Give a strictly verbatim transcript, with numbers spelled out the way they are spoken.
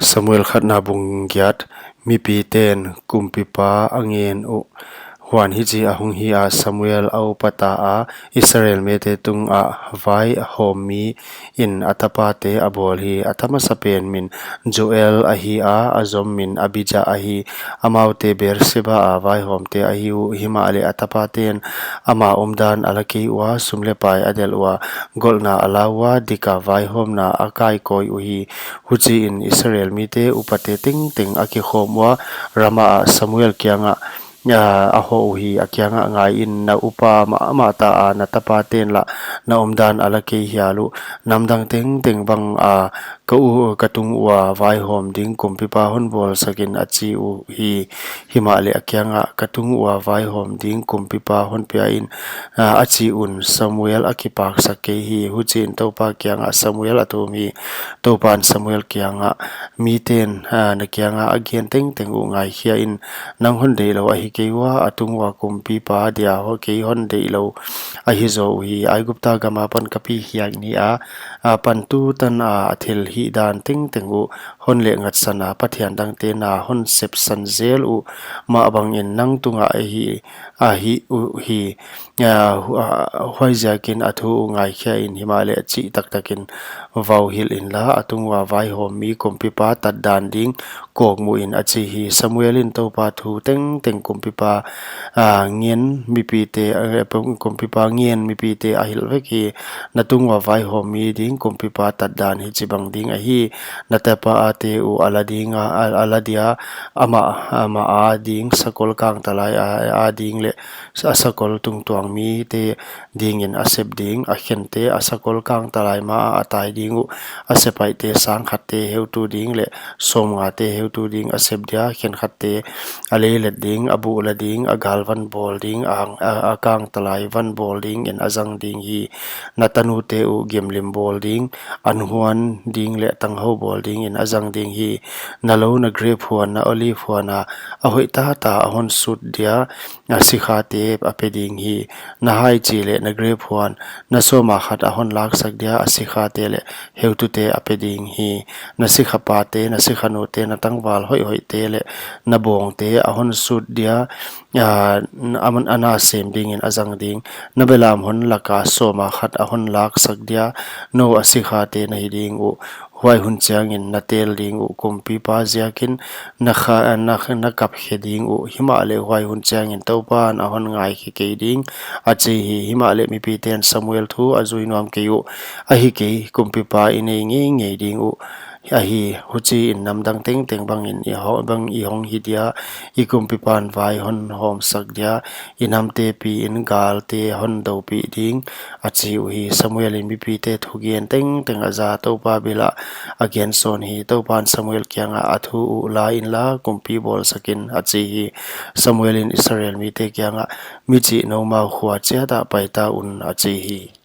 Samuel khatna bung giat. Mipiten kumpipa a ngen uh. Huan hichi ahong hi a, Samuel a upa ta a, Israel mite tungah vaihawmmi in a tapate a bawl hi. A ta masapen min Joel ahi a, a zom min Abijah ahi. Amaute Beersheba a vaihawmte ahi uh. Himahleh a tapaten ama omdan a la kei ua, sum leh pai a delh ua, golhna a la ua, dika vaihawmna a kaikawi uhi. Huchiin Israel mite upate tengteng a kikhawm ua, Ramah ah Samuel kiangah a hoh uhi. A kiangah, Ngaiin, na upa mahmah ta a na tapaten lah na omdan a la kei hial uh. Namdang tengteng bang a ka tung ua vaihawm ding kumpipa hon bawlsakin, a chi uhi. Himahleh a kiangah, Ka tung ua vaihawm ding kumpipa hon pia in, a chi un. Samuel a kipaksak kei hi. Huchiin Toupa kiangah Samuel a thum hi. Toupan Samuel kiangah, Miten na kianga a gen tengteng uh ngaikhia in. Nang hon deihlou ahi kei ua, a tung ua kumpipa dia kei hon deihlou ahi zaw uhi. Aigupta gam apan ka pi khiak ni a, apan tutan a a thilhih dan tengteng uh hon lehngatsan a, pathian dangte na hon sepsan zel uh mah bangin nang tungah ahi, ahi uhi. Huaiziakin a thu uh ngaikhia in, himahleh chih taktakin vauhilh inla, a tung ua vaihawmmi kumpipa tatdan ding kawkmuh in, a chi hi. Samuel in Toupa thu tengteng kumpipa ngen mipite, kumpipa ngen mipite a hilh vek hi. Na tung ua vaihawmmi ding kumpipa tatdan hichibang ding ahi. Na tapate uh a la dia, amah a ding sakol kangtalai a ding leh a sakol tungtuang mite dingin a sep ding. A khente a sakol kangtalai ma ah a tai ding uh. A sepaihte sangkhatte heutu ding leh sawmngate heutu ding a sep dia. Khenkhatte a leilet ding, a buh la ding, a gal van bawl ding, a kangtalai van bawl dingin a zang ding hi. Na tanute uh gimlim bawl ding, anhuan ding leh tanghou bawl dingin a zang ding hi. Na lou, na grep huan, na olive huan a a hoih tata a hon sut dia a sikhate a pe ding hi. Na haichi leh na grep huan na sawma khat a hon laksak dia a sikhate leh heutute a pe ding hi. Na sikhapate, na sikhanute, na tangval hoihhoihte leh na bawngte a hon sut dia a na sem dingin a zang ding. Na belam hon laka sawma khat a hon laksak dia nou a sikhate na hi ding uh. Huai hun chiangin na tel ding uh, kumpipa ziakin na kap khe ding uh. Himahleh huai hun chiangin Toupan a hon ngaikhe kei ding, a chi hi. Himahleh mipiten Samuel thu a zui nuam kei uh. Ahi kei, kumpipa i nei ngeingei ding uh ahi. Huchiin namdang tengteng bangin i hong hi dia, i kumpipan vai hon hawmsak dia, i namte piin galte hon doupih ding, a chi uhi. Samuel in mipite thugen tengteng a za, Toupa bil ah a gensawn hi. Toupan Samuel kiangah, A thu uh la inla kumpi bawlsak in, a chi hi. Samuel in Israel mite kiangah, Mi chih noumau khua chiat ah paita un, a chi hi.